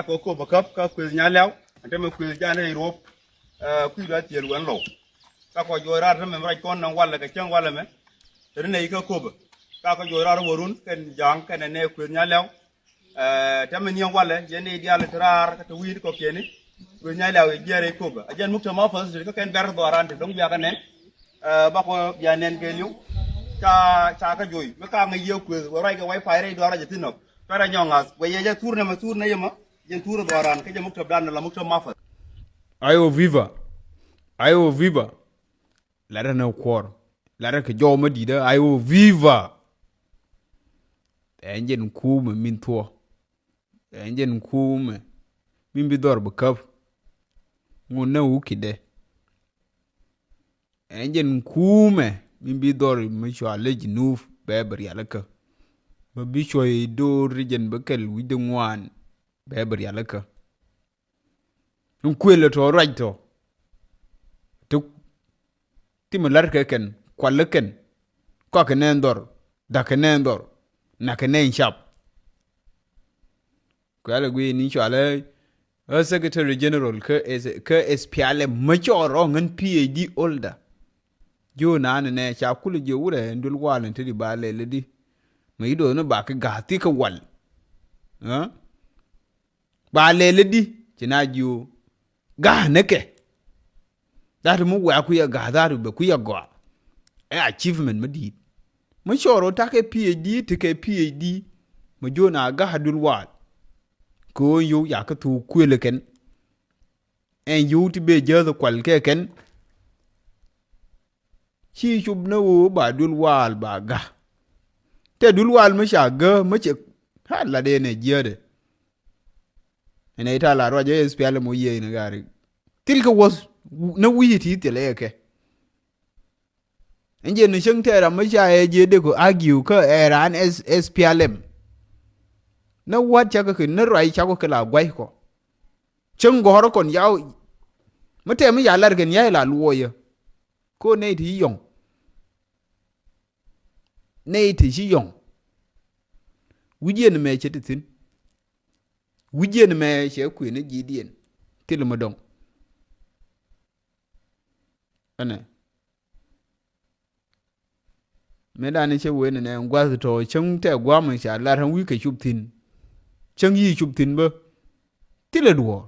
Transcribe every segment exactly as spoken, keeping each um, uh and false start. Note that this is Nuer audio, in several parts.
Kɔ Köpä käp kä kuëth Nyaliaw, ɛn tämɛ kuëth Jan rɛy Ruɔ̱p, ɛ, kui̱ dɔ̱a̱ thiël wɛn Lɔw. Ka kɔ juɔc raar tämɛ mi ruac kɔn naŋ walɛ kɛ cäŋ walɛ mɛ, te ri nɛy kä Köpä. Ka kɔ juɔc raar wä run kɛn ja̱a̱ŋ kɛn ɛ nɛ kuëth Nyaliaw. Ɛ, tämɛ niɛŋ walɛ, yɛn nɛy diaal te raar kä te wi̱i̱ kɔkiɛni. Kuëth Nyaliaw yɛ jiɛɛr rɛy Köpä. A jɛn muk te ma fäth te kä kɛn bɛr dhɔran te dɔ̱ŋ biakä nɛn. Ɛ, bakɔ bia nɛn kɛ li̱w. Ca, ca kä juɔc. Mi ka ŋäc yɛ kuëth, wä ruac kɛ wifi rɛy duaar ruac ɛ thi̱n nɔ. Cuarɛ nyɔŋ ŋa̱th. Wä yɛ jɛ thur nɛmɛ thur nɛy ɛmɔ. Jɛn thur dhɔran kä jɛ muk te dan la muk te ma fäth. Ayo viva. Ayo viva. Latdä ni kuɔr. Latdä kɛ jɔw mä di̱tdä. Ayo viva. Ɛn jɛn kumɛ min thuɔ. Ɛn jɛn kumɛ min bi dhɔr bi käp. Ŋun nɛ wukidɛ. Ɛn jɛn kumɛ min bi dhɔr mi cua lɛ Jinub bɛ bi rialikä. Bɛ bi cua i̱ do̱r jɛn bä kɛl wi̱cdɛ ŋuan bɛ bi rialikä. Ɛn kuël tɔ ruac tɔ. Ti, ti mi la̱rkɛ kɛn, kualä kɛn. Kɔakɛ nɛn dhɔr, da̱kɛ nɛn dhɔr, nakɛ nɛn cap. Kuɛlɛ guiy ni cualɛ, ɛ, Secretary General kä S-, kä S P L M mä cɔɔr ɔ ŋän P H D holder. Jiö naan nɛ ca kulɛ jiö wurɛ ɛn duël wal ni te di ba lɛl di. Mä yi do̱th ni ba kɛ ga̱a̱ thikɛ wal. Ɛ? Ba lɛl di ci na jiö ga̱a̱ ni kɛ. That mi wɛ̈ɛ̈ kui̱ a ga̱a̱ that bɛ kui̱ a gɔaa. Ɛ achievement mi di̱i̱t. Mi cɔɔr ɔ takɛ P H D, tekɛ P H D. Mi jiö na ga̱a̱ duël wal. Kɛ ɣöö yio̱w yakä thuk kuëlɛ kɛn. Ɛn yio̱w ti bee jääth kual kɛ kɛn. Ci cop ni ɣöö ba duël wal ba ga̱a̱. Tɛ duël wal mi ca gääk mi cɛ, ha, lat ɛn ɛ jiäätdɛ. Ɛn ɛ ita la ruac ɛ S P L M ɔ yiëë in gaari. Thilkɛ wuɔth ni wi̱i̱ ti thilɛ ɛ kɛ. Ɛn jɛ ni cäŋ tɛɛr amä ca ɛ jiɛ dek kɔ agiu kä ɛ raan S-, S P L M. Ni wa̱t cakɔ kɛ, ni ruac cakɔ kɛ la gua̱ckɔ. Cäŋ gɔ̱rä kɔn yaw. Mi tɛm mi ya lar kɛn ya̱ la luɔyä. Ko nɛy ti ci yɔ̱ŋ. Nɛy ti ci yɔ̱ŋ. Wi̱c yɛn mɛ cɛ ti thi̱n. Wi̱c yɛn mɛ cɛ kuëni ji̱ diɛn. Thil mi dɔ̱ŋ. Ɛnɛ. Mëë dan cä wen nɛ gua̱th tɔ cäŋ tɛ gua̱a̱m ca lar ɣän wi̱i̱ kɛ cop thi̱n. Cäŋ yi̱ cop thi̱n bä. Thilɛ duɔ̱ɔ̱r.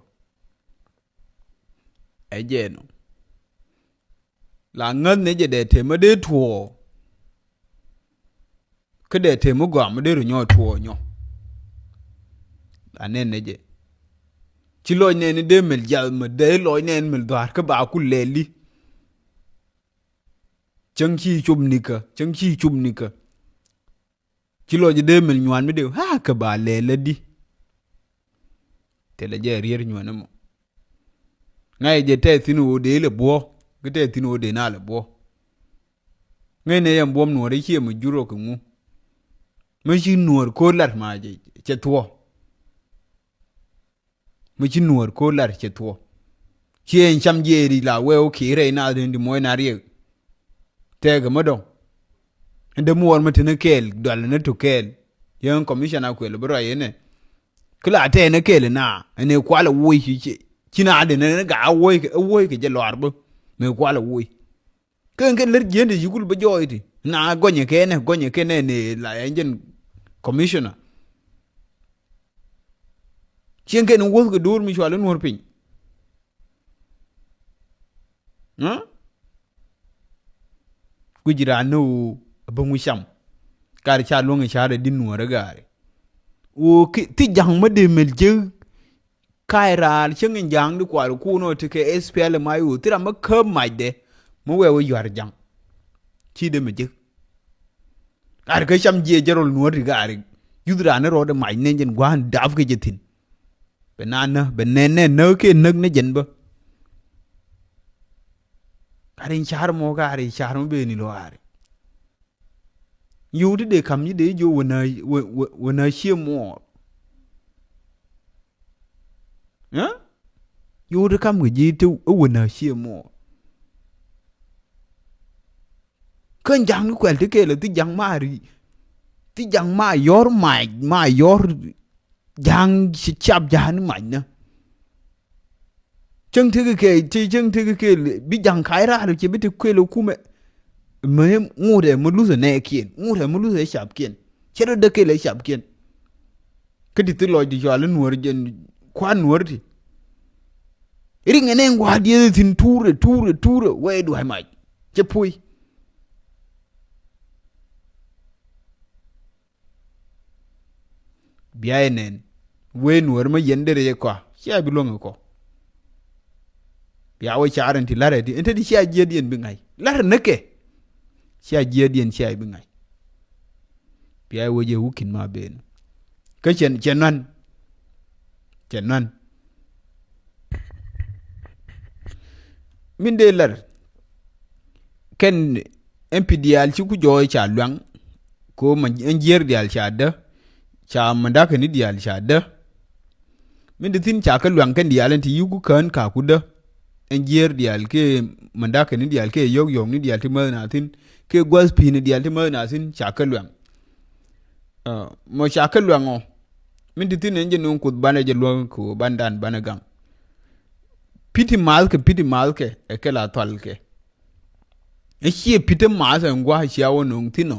Ɛ jɛɛn ɔ. La ŋäth ni jɛ dee tëë mä dee tuɔɔk. Kä dee tëë mä gɔaa mä dee rɔ nyɔk tuɔɔk nyɔ. La nɛn ni jɛ. Ci lɔc nɛn ni dee mel jiath mä dee lɔc nɛn mel dhɔaar kä ba ku lɛli. Cäŋ ci cop nikä, cäŋ ci cop nikä. Ci lɔc dee mel nyuan mi dee, ha, kä ba lɛl lädi. Thilɛ jɛ rier nyuan mɔ. Ŋa̱c jɛ tɛth thi̱n ɣöö dee lɛ buɔ̱k, kä tɛth thi̱n ɣöö dee na lɛ buɔ̱k. Ŋäcnɛ yɛn buɔ̱m nuɔ̱ɔ̱r i̱ ciɛ mi jur ɔ kɛ ŋu. Mi ci nuɔ̱ɔ̱r ko̱r lat ma jɛ cɛ thuɔ̱k. Mi ci nuɔ̱ɔ̱r ko̱r lat cɛ thuɔ̱k. Ciɛ in cam jiɛɛri la wee wä kiɛ rɛy naath den di muɔc na riɛk. Tɛɛkɛ mi dɔ̱ŋ. In dee muɔɔr mi tini kɛɛl dual ni tu kɛɛl. Yɛn commissioner kuɛl bi ruac inɛ. Ki la tɛɛni kɛɛl ina in ɛ kual ɛ woc ci, ci, ci na den in gaa woc kɛ, woc kɛ jɛ lɔaar bi. Mi kual ɛ woc. Kɛn kɛn lär jiɛn ti ci kul bä jɔɔy ti na gɔnyɛ kɛnɛ, gɔnyɛ kɛnɛ ni la engine commissioner. Cieŋ kɛn wuɔth kɛ do̱r mi cual in nuɔr piny. Ŋa? Guic raan ni ɣöö a bä ŋu cam. Kar ca luäŋ i̱ ca̱r ɛ di nuɔr ɛ gaari. Ɣöö ki thi ja̱ŋ mä dee mel jek. Ka̱a̱c raar cäŋ in ja̱a̱ŋ di kual kuun ɔ ti kɛ S P L M I O thil ram mi käp macdɛ mi wɛɛ wä yua̱r ja̱ŋ. Ci dee mi jek. Ar kä cam jiɛ jɛ rɔl nuɔ̱ɔ̱r ti gaari. Yuth raan ni rɔɔdɛ mac nɛn jɛn gua̱a̱n dap kɛ jɛ thi̱n. Bɛ naan nä bɛ nɛn nɛn näk kɛ näk ni jɛn bä. Ar in ca̱r mɔ gaari ca̱r mi ben ilɔ ari. Yio̱w ti dee ka̱m ji̱ dee ji̱ wä na, wä, wä, wä na cie muɔɔr. Ɛ? Yio̱w ti ka̱m kɛ ji̱ ti wä na cie muɔɔr. Kä ja̱ŋ ni kuɛl ti kɛɛl thi ja̱ŋ ma ri. Thi ja̱ŋ ma yɔr ma, ma yɔr. Ja̱a̱ŋ ci cap ja̱a̱n mac nä. Cäŋ tekɛ kɛ, ci cäŋ tekɛ kɛ, bi ja̱ŋ ka̱a̱c raar, ci bi te kuël ɛ kumɛ. Mɛ ŋut ɛ mi luth ɛ nɛɛkiɛn, ŋut ɛ mi luth ɛ capkiɛn. Cɛ rɔ däk kɛl ɛ capkiɛn. Kä ti thi lɔc ti cɔal i̱ nuɔ̱ɔ̱r jɛn kua̱r nuɔ̱ɔ̱r ti. Riŋ ɛn ɛn gua̱a̱r dieth thi̱n tuurɛ, tuurɛ, tuurɛ, wee dua̱a̱c mac. Cɛ puɔ̱i. Bia yɛ nɛn wee nuɔ̱ɔ̱r mä yɛn derɛ yɛ kɔa, cia bi luäŋ ɛ kɔ. Bia wä caar ɛn ti la̱rɛ ti ɛn te di cia jiɛɛdiɛn bi ŋa̱c la̱rɛ näkɛ. Cia jiɛɛdiɛn cia bi ŋa̱c. Bia wä jɛ wukin ma ben kä cɛ, cɛ nuan. Cɛ nuan. Min dee lär kɛn ɛn pi diaal ci ku jɔɔy ca luaŋ. Ko ma ɛn jiɛɛr diaal ca dä. Ca ma da̱kɛ ni diaal ca dä. Min di thi̱n ca kä luaŋ kɛn diaal ɛn ti yi ku kään ka ku dä. Ɛn jiɛɛr diaal kɛ ma da̱kɛ ni diaal kɛ yɔ̱k yɔ̱k ni diaal ti mäth na thi̱n kɛ gua̱th pi̱i̱ni diaal ti mäth na thi̱n ca kä luaŋ. Mɔ ca kä luaŋ ɔ. Min ti thi̱n ɛn jɛ nuŋ kuoth banɛ jɛ luäŋ kɛ ɣöö bandan banɛ gaŋ. Piti ma̱a̱th kɛ piti ma̱a̱th kɛ ɛ kɛ la thual kɛ. Ɛ ciɛ piti ma̱a̱th ɛn gua̱a̱ cia wä nuŋ thi̱n ɔ.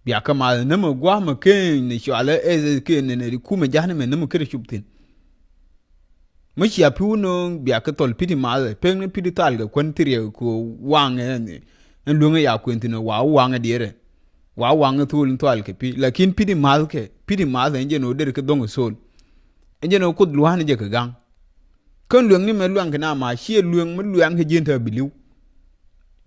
Bia kä ma̱a̱th nämɛ gua̱a̱ mɛ ken ni cualɛ ɛ ken ni ni kumɛ ja̱n mɛ nämɛ kɛ ri cup thi̱n. Mi cia pi̱w nööŋ bia kä thɔl pi̱t i̱ ma̱thɛ pekni pi̱t i̱ thal kɛ kuän thiriɛ ku waŋɛ. Ɛn lueŋɛ ya kuën thi̱n wa waŋɛ diɛɛrɛ. Wa waŋɛ thol in thal kɛ pi̱ lakin pi̱t i̱ ma̱thkɛ pi̱t i̱ ma̱thɛ ɛn jɛn ɣöö der kɛ dhoŋ i̱ thol. Ɛn jɛn ɣöö kuoth lua̱a̱n jɛ kɛ ga̱ŋ. Kän lueŋni mɛ luaŋ kɛ na ma ciɛ lueŋ mi luaŋ kɛ ji̱ in te bi li̱w.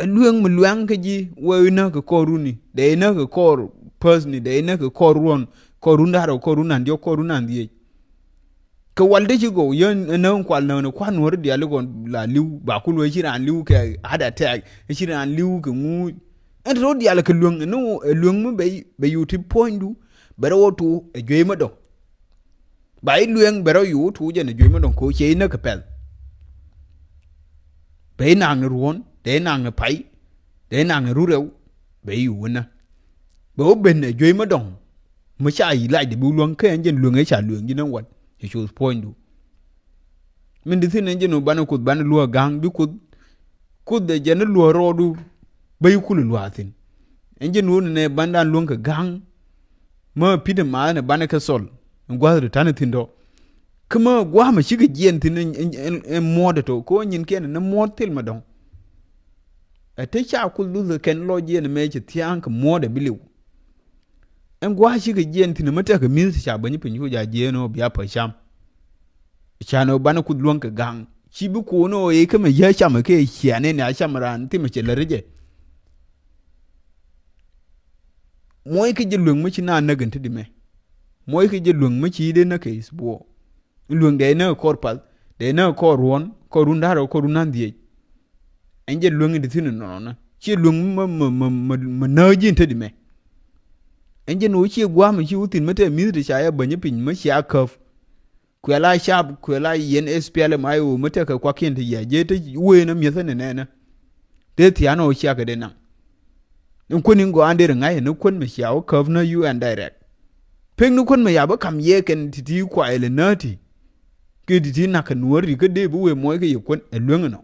Ɛ lueŋ mi luaŋ kɛ ji̱ wee inä kɛ kɔr runi dee inä kɛ kɔr päthni dee inä kɛ kɔr ruɔ̱n kɔr run da̱rɛ kɔr run an diɔ̱k kɔr run an dhiec. Kɛ wal dee ci gɔw yän ɛ näk kual näk ni kua̱r nuɔ̱ɔ̱ri diaal ikɔn la li̱w ba kul wee ci raan li̱w kɛ heart attack ci raan li̱w kɛ ŋuuc. Ɛn te ro̱o̱ diaal kɛ lueŋ ɛn ɛ lueŋ mi bɛ bɛ yuu ti puɔ̱nydu bɛ rɛ wä tuur ɛ juey mi dɔ̱ŋ. Ba i̱ lueŋ bɛ rɔ yuu tuur jɛn ɛ juey mi dɔ̱ŋ ko̱ ciɛ inä kɛ pɛl. Bɛ i̱ naŋ ni ruɔ̱n dee i̱ naŋ ni pay dee i̱ naŋ ni rurɛw. Bɛ i̱ yuu inä bɛ wä ben ɛ juey mi dɔ̱ŋ. Mi ca yi lac de bi luäŋ kä ɛn jɛn lueŋ ɛ ca lueŋ ji̱n ɛn wat ɛ coth puɔ̱nydu. Min di thi̱n ɛn jɛn wä banɛ kuoth banɛ luäk ga̱a̱ŋ bi kuoth. Kuoth ɛ jɛn ɛ luäk rɔɔdu bä yi kul ɛ lua̱a̱ thi̱n. Ɛn jɛn wä nɛ bandan luäŋ kɛ ga̱a̱ŋ. Mä pi̱t ɛ maath nɛ banɛ kɛ thɔl ɛn gua̱th ri ta̱n ɛ thi̱n tɔ. Kä mä gua̱a̱mɛ cikɛ jiɛɛn thi̱n ɛn muɔ̱ɔ̱dɛ tɔ kɛ wä nyin kiɛn ɛn muɔ̱ɔ̱d thil mɛ dɔ̱ŋ. Ɛ te ca kuoth luth kɛ kɛn lɔc jiɛɛn ɛmɛ cɛ thia̱a̱ŋ kɛ muɔ̱ɔ̱dɛ bi liw. Ɛn gua̱a̱ cikɛ jiɛɛn thi̱n mi tekɛ mi̱th ca bäny piny cu ja jiɛɛn ɔ bia pä cam. Can ɔ banɛ kuth luäŋ kɛ ga̱ŋ ci bi kuɔn ɔ ëë kä mɛ yä cam ɛ kɛ ciɛɛn ɛn a cam raan thimɛ cɛ lät jɛ. Muɔc kɛ jɛ lueŋ mi ci na näk ɛn te di mɛ. Muɔc kɛ jɛ lueŋ mi ci dee näk kɛ ithbuɔ. Lueŋ dee näk kɔr path dee näk kɔr ruɔ̱n kɔr run da̱r kɔr run da̱n dhiec. Ɛn jɛ lueŋ in ti thi̱n inɔnɔ ciɛ lueŋ mɛ mɛ mɛ mɛ mɛ nääk ji̱ in te di mɛ. Ɛn jɛ ni wä ciɛ gua̱a̱m in ci wä thi̱n mɛ te mi̱th ti ca yɛ bänyä piny mɛ cia käp. Kuɛ la cap kuɛ la yɛn S P L M I O mɛ tekɛ kuakiɛn ti yɛ jɛ te wee ni mi̱eth ni nɛnɛ. Te thia̱a̱n ɔ ciakɛ dee naŋ. Ni kuän in gɔaa in der ŋa̱c ni kuän mɛ cia wä käp ni U N direct. Pek ni kuän mɛ ya bä kam yɛ kɛn ti ti kuay lɛ nääti. Kɛ ti ti nak kɛ nuɔ̱ɔ̱ri kä dee bi wee muɔc kɛ yɛ kuän ɛ lueŋ inɔ.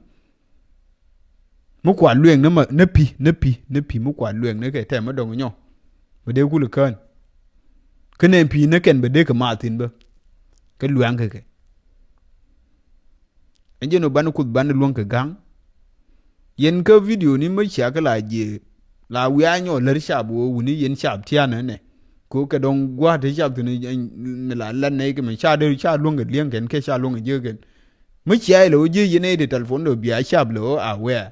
Mi kua lueŋ ni ma ni pi ni pi ni pi mi kua lueŋ ni kɛ tɛm mi dɔŋ nyɔ. Bɛ dee kulɛ kään. Kä nɛ pi ni kɛn bɛ dee kɛ maathin bä. Kä lueŋ kɛ kɛ. Ɛn jɛn ɔ bani kuth bani luäŋ kɛ ga̱ŋ. Yɛn kä video ni mi cia kä la jiɛ la wiaa nyɔ lär cap wä wuni yɛn cap tianɛ nɛ. Ko kɛ dɔŋ gua̱a̱t ti cap thin ni la lat nɛ kɛ mɛ ca dee ca luäŋ kɛ liɛŋ kɛn kɛ ca luäŋ kɛ jiɛ kɛn. Mi cia ilɛ wä jiɛ yɛn ɛ di telephone dɔ bia cap lɛ wä a wɛɛ.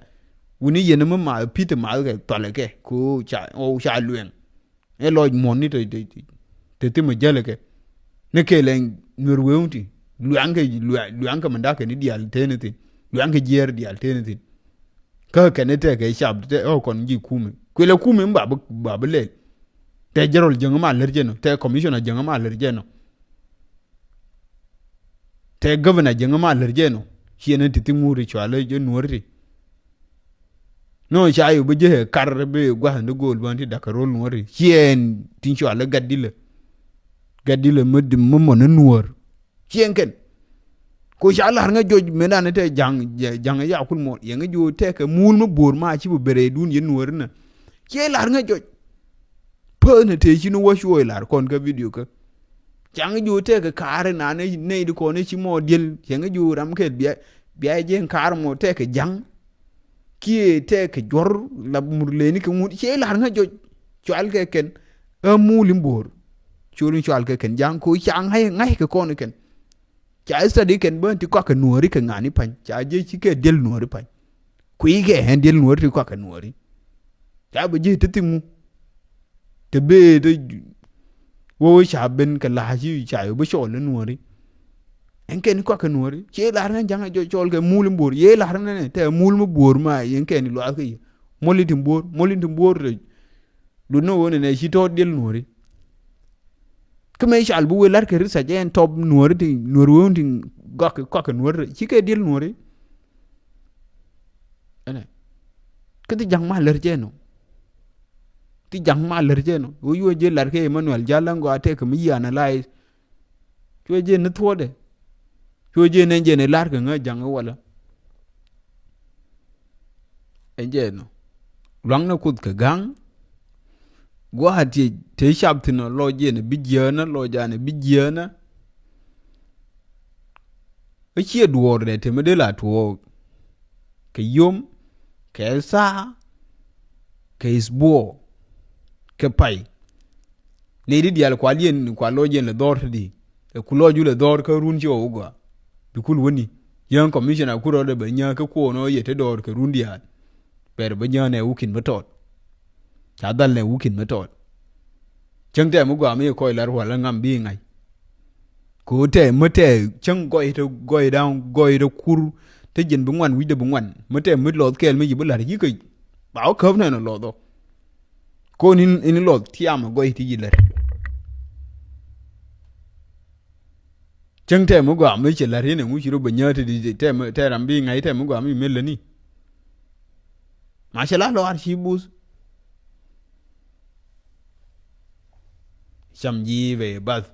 Wuni yɛn mi ma Peter ma kɛ thɔlɛ kɛ ko ca ɔ ca luɛŋ. Ɛ lɔc muɔ̱n ni te te te thimɛ jäl kɛ. Ni kɛ lɛ nuer wee wun ti luɛŋ kɛ luɛŋ kɛ mɛ dak kɛ ni diaal te ni thin luɛŋ kɛ jiɛɛr diaal te ni thin. Kä kɛn i̱ tɛkɛ cap tɛ ɣä kɔn ji̱ kumi kuilɛ kumi mi ba bi ba bi lɛl. Tɛ jɛrɔl jäŋ ma lär jɛ nɔ tɛ kɔmicɔnɛ jäŋ ma lär jɛ nɔ. Tɛ gävɛnɛ jäŋ ma lär jɛ nɔ. Ciɛ ni ti thi ŋuut i̱ cua lä jɛ nuɔ̱r ti. Nɔ ca yɛ bi jɛ kar bi gua̱th ni go̱o̱l bä ni ti da̱k kɛ ro̱l nuɔ̱r ti ciɛ ɛn ti cua lä gat dilä. Gat di lɛ mi dim mi mɔn ni nuɔ̱ɔ̱r. Ciɛŋ kɛn. Ku ca la̱r ŋä jɔc mëë dan te ja̱ŋ, ja̱ŋ ya kul muɔl. Yɛn ŋä ji̱ tɛkɛ muul mi bo̱o̱r ma ci bi bɛrɛ dun yɛn nuɔ̱ɔ̱r inɛ. Ciɛ la̱r ŋä jɔc. Päth ni tëë ci ni wä cuɔɔc la̱r kɔn kä video kä. Ca ŋä ji̱ tɛkɛ ka̱a̱r inan nɛy di kɔn i̱ ci mɔ diël. Ciɛ ŋä ji̱ ram kɛl bia, bia jɛ ka̱a̱r mɔ tɛkɛ ja̱ŋ. Kiɛ tɛkɛ juɔ̱r la mur leni kɛ ŋut. Ciɛ la̱r ŋä jɔc. Cual kɛ kɛn. Ɛ muul in bo̱o̱r. Cor in cual kɛ kɛn ja̱ŋ ko ca ŋa̱c, ŋa̱c kɛ kɔn kɛn. Ca study kɛn bä ti kɔakɛ nuɔ̱ɔ̱ri kɛ ŋa̱ni pa̱ny. Ca jɛ ci kɛ diɛl nuɔ̱ɔ̱ri pa̱ny. Kui̱ kɛ ɣän diɛl nuɔ̱ɔ̱ri ti kɔakɛ nuɔ̱ɔ̱ri. Ca bä ji̱ ti thiŋ ŋu. Te bee te wee wee ca ben kɛ la̱a̱c ci ca yɔ bä cɔɔl ni nuɔ̱ɔ̱ri. Ɛn kɛn kɔakɛ nuɔ̱ɔ̱ri. Ciɛ la̱r ŋän ja̱ŋ a jɔ cɔɔl kɛ muul in bo̱o̱r. Yee la̱r ŋän ɛ tɛ muul mi bo̱o̱r ma yɛn kɛn i̱ luaath kä yɛ. Muɔl in tin bo̱o̱r, muɔl in tin bo̱o̱r te. Dut ni ɣöö nɛnɛ ci tɔɔt diɛl nuɔ̱ɔ̱ri. Kä mëë cal bi wëë la̱rkɛ research ɛn tɔp nuɔ̱ɔ̱ri ti nuɔ̱ɔ̱ri wëë wun ti gɔak kɔakɛ nuɔ̱ɔ̱ri ti ci kɛ diɛl nuɔ̱ɔ̱ri. Ɛnɛ. Kä ti ja̱ŋ ma lär jɛ nɔ. Ti ja̱ŋ ma lär jɛ nɔ. Wëë yuɔ jɛ la̱rkɛ Emmanuel Jal ɛn gɔaa tɛkɛ mi yi analyze. Cuɛ jɛ ni thuɔ̱ɔ̱dɛ. Cuɛ jɛ nɛn jɛ ni la̱rkɛ ŋä ja̱ŋ i̱ walä. Ɛn jɛ nɔ. Luaŋnɛ Kuoth kɛ ga̱ŋ. Gua̱a̱th ti te cap thi̱n ɔ lɔ jɛn bi jiäänä, lɔ janɛ bi jiäänä. Kä ciɛ duɔɔr dɛ te mi dee la tuɔɔk. Kɛ yom, kɛ thaa, kɛ isbuɔ, kɛ pay. Nɛy di diaal kua liɛn kua lɔ jɛn lɛ dhɔr te di. Ɛ ku lɔ ju lɛ dhɔr kä run ci ɔ wä gɔaa. Bi kul wäni. Yäŋ commissioner ku rɔɔdɛ bɛ nyääk kä kuɔɔn ɔ yɛ te dɔɔr kɛ run diaal. Pɛr bä nyään ɛ wikin bä tɔɔt. Ca dhal nɛ wikin bä tɔɔt. Cäŋ tɛm mi gɔaa mi kɔc lar wal ŋam bi ŋa̱c. Ko tɛm mi tɛ cäŋ gɔy te gɔy da̱ŋ gɔy te kur te jiɛn bi ŋuan wi̱cdɛ bi ŋuan. Mi tɛm mi lɔth kɛɛl mi ci bi la̱r ci kɛ ba wä käp nɛn lɔth ɔ. Ko ni, ni lɔth tiam gɔy ti ci lär. Cäŋ tɛm mi gɔaa mi ci la̱r yɛn ɛŋu ci rɔ bɛ nyääk ti di tɛm, tɛm ram bi ŋa̱c tɛm mi gɔaa mi mel läni. Ma cɛ la lɔaar ci buth. Cam ji̱ bɛ bath.